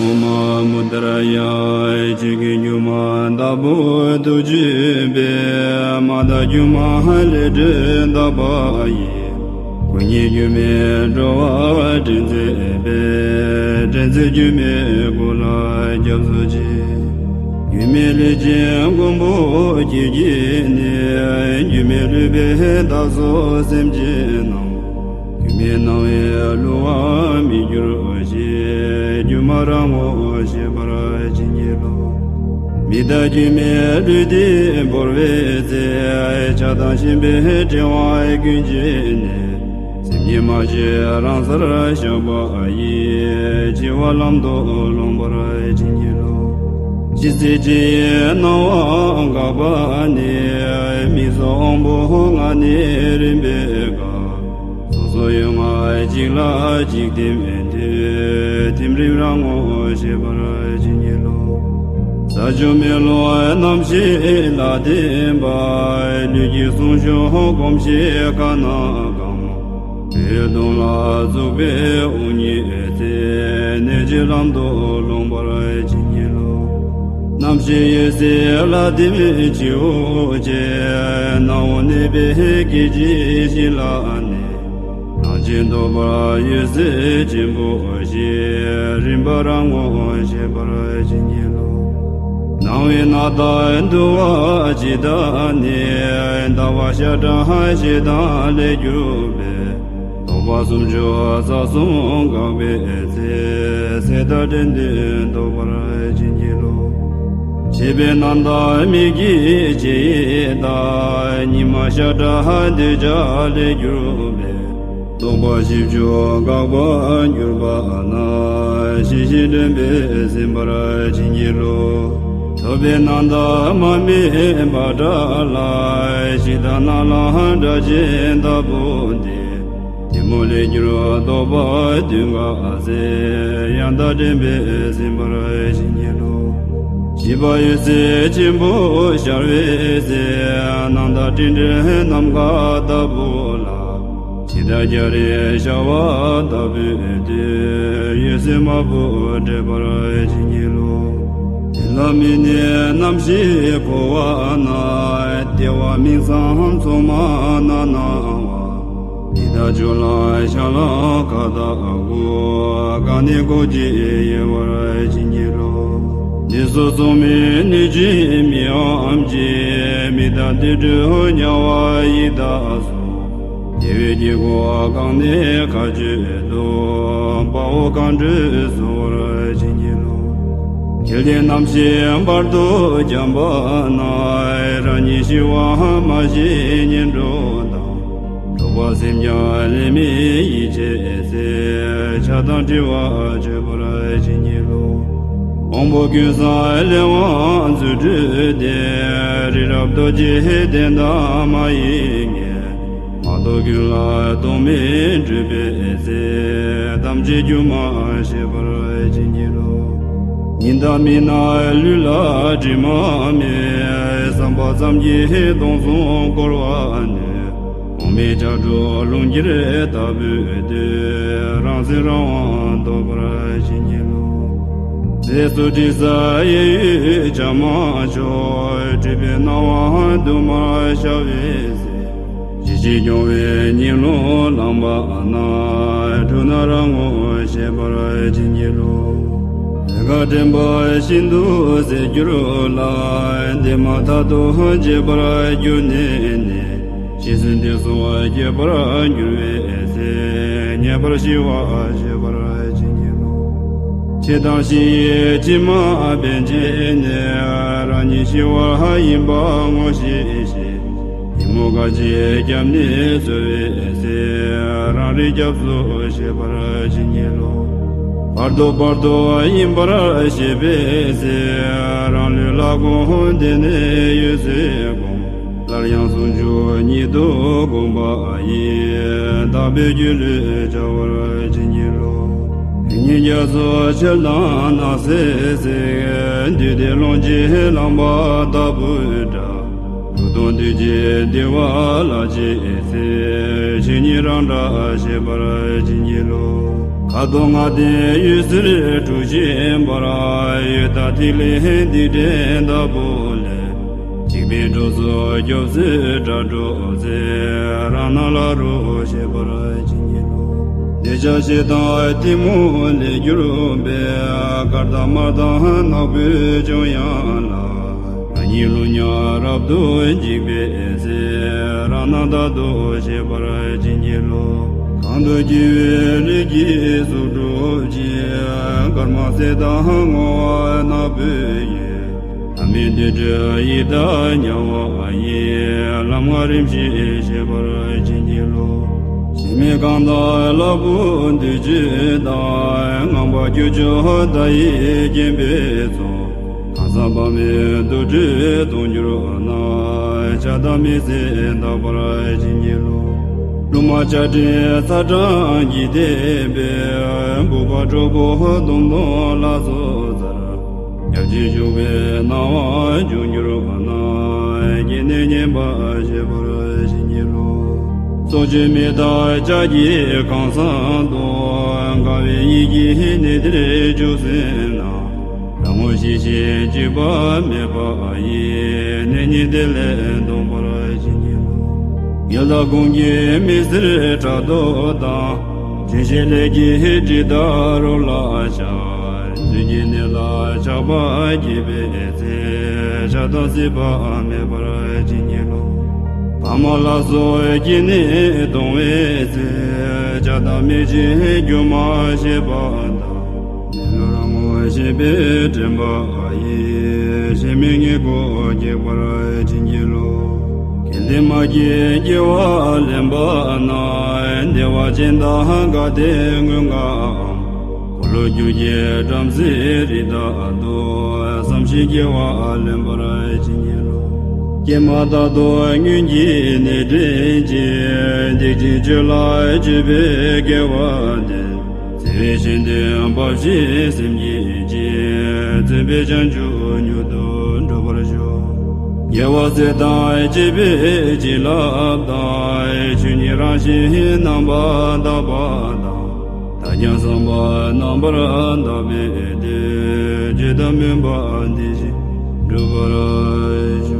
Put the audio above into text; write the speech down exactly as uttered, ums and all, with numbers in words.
ཨོཾ་མུ་དྲ་ཡ། ཆོས་ཀུན་སྒྱུ་མ་ལྟ་བུ་ཐུགས་བརྗོད་པས། མ་དག་སྒྱུ་མ་ལས་སྒྲིབ་དག་པ་ཡི། སྐུ་ཉིད་སྒྱུ་མའི་འགྲོ་བ་འདྲེན་མཛད་པའི། འདྲེན་མཛད་སྒྱུ་མའི་སྐུ་ལ་སྐྱབས་སུ་མཆི། སྒྱུ་མའི་ལས་ཅན་མགོན་པོ་ཁྱེད་ཀྱིས་ནི། སྒྱུ་མའི་ལུས་པས་བདག་སོགས་སེམས་ཅན་རྣམས། སྒྱུ་མའི་སྣང་བས་བསླུ་བར་མི་འགྱུར་ཞིང་། སྒྱུ་མ་རང་ངོ་ཤེས་པར་བྱིན་གྱིས་རློབས། མི་རྟག་སྒྱུ་མའི་ལུས་འདི་བོར་བའི་ཚེ། ཆགས་སྡང་ཞེན་པའི་དྲི་མ་ཀུན་བཅད་ནས། སེམས་ཉིད་མ་ཞི་རང་སར་བཞག་པ་ཡིས། འཆི་བ་ལམ་དུ་ལོངས་པར་བྱིན་གྱིས་རློབས། ཇི་སྲིད་འཆི་བའི་སྣང་བ་འགགས་པ་ནས། མིག་སོགས་དབང་པོ་ལྔ་ནི་རིམ་པས་འགག་སོ་སོ་ཡུལ་ལྔ་གཅིག་ལ་གཅིག་ཐིམ་ཐིམ། ཐིམ་རིམ་རང་ངོ་ཤེས་པར་བྱིན་གྱིས་རློབས། ས་ཆུ་མེ་རླུང་རྣམ་ཤེས་ལ་བརྟེན་པ། ལུས་ཀྱི་ཟུངས་ཤུགས་གོམས་གཤིས་གང་ན་གང་། བོད་སྟོང་ལ་བཙུགས་པའི་དབུགས་ཉིད་ཚེ། གནས་ཀྱི་ལམ་དུ་ལོངས་པར་བྱིན་གྱིས་རློབས། རྣམ་ཤེས་འོད་གསལ་ལ་བརྟེན་པའི་འཆི་བོ་ཆེ། སྣང་བ་གནས་པའི་སྐད་ཅིག་གཞན་ལ་གནས། སྣང་མཆེད་རྟོག་པ་འོད་གསལ་ཆེན་པོ་ཞེས། རིམ་པ་རང་ངོ་ཤེས་པར་བྱིན་གྱིས་རློབས། སྣང་བའི་རྣམ་དག་འདུ་བ་ཇི་ལྟ་ནས། ལྟ་བ་ཤ་ཁྲག་ཞེ་སྡང་ལས་གྱུར་པའི། རྟོག་པ་སུམ་ཅུ་རྩ་གསུམ་འགགས་པའི་ཚེ། ཟད་མཐའ་དྲན་ཏེ་རྟོགས་པར་བྱིན་གྱིས་རློབས། ཕྱེ་བའི་རྣམ་དག་མིག་གི་ཕྱེ་ཡས་དང་། ཉི་མ་ཤ་ཁྲག་འདོད་ཆགས་ལས་གྱུར་པའི། རྟོག་པ་བཞི་བཅུ་འགགས་པར་གྱུར་པ་ན། ཞི་ཞིང་དྲན་པས་ཟིན་པར་བྱིན་གྱིས་རློབས། ཐོབ་པའི་རྣམ་དག་མར་མེ་འབར་འདྲ་ལ། ཞིང་དང་ནམ་ལངས་སྒྲ་གཅན་ལྟ་བུ་སྟེ། གཏི་མུག་ལས་གྱུར་རྟོག་པ་བདུན་འགགས་ཚེ། ཡང་དག་དྲན་པས་ཟིན་པར་བྱིན་གྱིས་རློབས། བཞི་པ་འོད་གསལ་ཆེན་པོ་ཤར་བའི་ཚེ། སྣང་དག་སྤྲིན་བྲལ་ནམ་མཁའ་ལྟ་བུ་ལ། ཇི་ལྟར་སྐྱ་རེངས་ཤར་བ་ལྟ་བུའི་དུས། འོད་ཟེར་དམར་པོ་འཕྲོས་པར་བྱིན་གྱིས་རློབས། དེ་ལ་དམིགས་ནས་རྣམ་ཤེས་འཁོར་བ་ན། ལྟེ་བ་མིང་གསུམ་མཚུངས་མ་རྣམ་སྣང་བ། ཡི་དྭགས་སྤྱོད་ལམ་བྱ་ལམ་ཁ་དོག་དགུ། གང་གནས་གོ་འབྱེད་ཡལ་བར་བྱིན་གྱིས་རློབས། འདི་སོགས་གཙང་མའི་སྣོད་ཀྱི་མིང་ངམ་གྱི། མི་རྟག་དུད་འགྲོ་དམྱལ་བ་ཡི་དྭགས་སོགས། བདེ་བའི་དཀྱིལ་འཁོར་གང་གནས་མཁའ་སྤྱོད་དུ། དཔའ་བོ་གང་འགྲོ་གསོལ་བར་བྱིན་གྱིས་རློབས། ཁྱེར་ཏེ་རྣམ་ཤེས་བར་དོ་འཁྱམས་པ་ན། རང་ཉིད་ཤི་བ་མ་ཤེས་ངན་འགྲོ་དང་། འགྲོགས་པ་སེམས་ཀྱང་ལས་མེད་ཡིད་ཆེས་ཚེ། ཆགས་སྡང་བྲལ་བ་སྤྱོད་པར་བྱིན་གྱིས་རློབས། དབང་པོ་ཀུན་བཟང་ལས་དབང་རྫུ་འཕྲུལ་ཏེ། རི་རབ་རྡོ་རྗེ་གདན་དང་མ་ཡི་ངོས། མ་ཐོབ་ཀུན་ལ་རྟོག་མེད་སྤྲུལ་པའི་ཚེ། ཐམས་ཅད་སྒྱུ་མ་ཤེས་པར་བྱིན་གྱིས་རློབས། ཉི་ཟླ་མིག་ནང་ལུས་ལ་དྲི་མ་མེད། བསམ་པ་ཙམ་གྱིས་སྟོང་གསུམ་བསྐོར་བར་ནུས། འོག་མིན་ལྕགས་སྒྲོག་རླུང་འཁྱེར་ལྟ་བུའི་དུས། རང་སེམས་རང་དབང་རྟོགས་པར་བྱིན་གྱིས་རློབས། ཟས་སུ་དྲི་ཟ་གཡས་གཡོན་བྱ་མ་ཆོག་སྤྲུལ་པའི་སྣང་བ་དུ་མར་ཤར་བའི་ཚེ། ཞི་བྱེད་སྐྱོང་བའི་ཉིན་ལུང་ལངས་པ་ན། འཁྲུལ་སྣང་རང་ངོ་ཤེས་པར་བྱིན་གྱིས་རློབས། ལས་ཀ་དྲན་པ་ཤིན་ཏུ་ཟད་འགྱུར་ལ། བདེ་མ་ཐག་ཏུ་བྱེད་པར་གྱུར་ནས་ནི། ཤི་གསོན་དུས་སུ་སྐྱེ་བར་འགྱུར་བའི་ཚེ། ངེས་པར་ཤི་བ་ཤེས་པར་བྱིན་གྱིས་རློབས། འཆི་བདག་ཤི་ཡི་ཕྱི་མ་འབད་བྱས་ནས། རང་ཉིད་ཤི་བ་ཡིན་པ་ངོ་ཤེས་ཤིང་། ཉོན་མོངས་ག་ཅི་བརྒྱབ་ནས་གསོ་བའི་ཚེ། རང་རིག་སྐྱབས་སུ་ཤེས་པར་བྱིན་གྱིས་རློབས། བར་དོ་བར་དོ་ཡིན་པར་ཤེས་པའི་ཚེ། རང་ལུས་ལ་གོམས་ཏེ་ནས་འོད་གསལ་བསྒོམ། སླར་ཡང་ཟུང་འཇུག་ཉིད་དུ་བསྒོམ་པ་ཡིས། དག་པའི་སྒྱུ་ལུས་འཆར་བར་བྱིན་གྱིས་རློབས། ཉིན་རྒྱ་མཚོ་ཆར་དང་ནགས་ཚལ་ཟེར། འདུས་ཏེ་ཀློང་ཆེན་ལངས་པ་ལྟ་བུའི་སྒྲ། འགྲོ་ སྟོང་དུས་ཀྱི་བདེ་བ་ལ་རྗེས་ཟེར། ཆོས་ཉིད་རང་སྒྲ་ཤེས་པར་བྱིན་གྱིས་རློབས། ཁ་དོག་ལྔ་ལྡན་འོད་ཟེར་དྲུག་བཞད་འབར། འོད་དང་ཐིག་ལེ་རྡུལ་བྲལ་ལྟ་བུ་ལས། འཇིག་པའི་གྲོགས་སུ་སྐྱོབ་སའི་སྒྲ་སྒྲོགས་ཟེར། རང་སྣང་ལ་རོ་ཤེས་པར་བྱིན་གྱིས་རློབས། འདོད་ཆགས་ཞེ་སྡང་གཏི་མུག་ལས་གྱུར་པའི། དཀར་དང་དམར་དང་ནག་པོའི་འཇོམས་དབྱངས་ལ། རང་ཉིད་རླུང་ཉག་རབ་ཏུ་འཇིག་པའི་ཚེ། རང་སྣང་རྟག་ཏུ་ཤེས་པར་བྱིན་གྱིས་རློབས། གང་དུ་སྐྱེ་བའི་རིགས་ཀྱི་གཟུགས་སྒྲུབ་ཅིང་། དཀར་དམར་སེར་དང་སྔོ་བ་ནག་པོའི་འོད། ལྷ་མིན་འདུས་འདྲའི་ཡི་དྭགས་དམྱལ་བ་ཡི། ལམ་ལྔ་རིམ་བཞིན་ཤེས་པར་བྱིན་གྱིས་རློབས། གཞི་མེད་གང་དག་ལ་ཕུག་འདུས་བྱས་དང་། ངང་པ་ཁྱུ་མཆུ་ཟླ་ཡིས་བརྒྱན་པའི་ཚོགས། གང་ཟག་དཔག་མེད་དུ་སྤྲུལ་མཐོང་གྱུར་ན། ཆགས་སྡང་མེད་ཚེ་དག་པར་བྱིན་གྱིས་རློབས། སྒྲོན་མ་ཆར་སྤྲིན་ཚ་གྲང་གིས་བདས་པའི། བུ་ག་གྲོགས་པོ་སྡོམ་སྡོམ་ལ་སོགས་མཚར། ཡབ་ཆེན་བཞུགས་པའི་སྣང་བ་འབྱུང་གྱུར་ན། སྐྱེ་གནས་ཉམས་པ་ཤེས་པར་བྱིན་གྱིས་རློབས། སྲོག་གཅོད་མི་རྟག་ལྕགས་ཀྱི་ཁང་བཟང་དུ། དགའ་བའི་ཡིད་ཀྱིས་གནས་འདིར་བཞུགས་ཟིན་ན། རང་ངོ་ཤེས་ཤིང་སྐྱིད་པ་མེད་པ་ཡི། གནས་རྙིང་དེ་ལས་འདོམས་པར་བྱིན་གྱིས་རློབས། ཡུལ་དང་གོང་གི་མི་སེར་ཕྲག་དོག་དང་། དྲིན་ཤེས་ལས་ཀྱི་དྲི་དང་རོ་ལ་ཤར། བདུད་ཀྱི་གནས་ལ་ཆགས་པ་སྐྱེས་པའི་ཚེ། ཆགས་སྡང་སྲིད་པ་མེད་པར་བྱིན་གྱིས་རློབས། ཕ་མ་ལ་སོགས་སྐྱེ་གནས་སྟོང་བའི་ཚེ། ཆགས་སྡང་མེད་ཅིང་སྒྱུ་མ་ཤེས་པ་དང་། ལེ་ལོ་རང་ངོ་ཤེས་པའི་དྲན་པ་ཡིས། གཞན་མི་ངན་ཀུན་སྐྱོབ་པར་བྱིན་གྱིས་རློབས། དགེ་ལྡན་མ་སྐྱེས་སྐྱེ་བ་ལེན་པ་ན། བདེ་བ་ཅན་དང་དགའ་བདེ་མངོན་དགའ་འམ། འཁོར་ལོས་སྒྱུར་བགེགས་བྲམ་ཟེའི་རིགས་དག་ཏུ། བསམ་ཤིང་སྐྱེ་བ་ལེན་པར་བྱིན་གྱིས་རློབས། ཀྱེ་མ་ད་དུང་སྔོན་གྱི་གནས་དྲན་ཅིང་། སྡིག་ཅན་སྤྱོད་ལ་སྤྱོད་པའི་དགེ་བ་འདི། བརྩེ་བས་བཞེས་ཏེ་འབབ་བཞིན་སེམས་བསྐྱེད་ཅིང་། བརྩོན་པས་བྱང་ཆུབ་མྱུར་དུ་འགྲུབ་པར་ཤོག། རྒྱལ་བ་སྲས་དང་བཅས་པའི་བྱིན་རླབས་དང་། ཆོས་ཉིད་རང་བཞིན་རྣམ་པར་དག་པ་དང་། དག་ཀྱང་བསམ་པ་རྣམ་པར་དག་པའི་བདེ། བརྗོད་དང་སྨོན་པ་འདི་བཞིན་འགྲུབ་པར་ཤོག།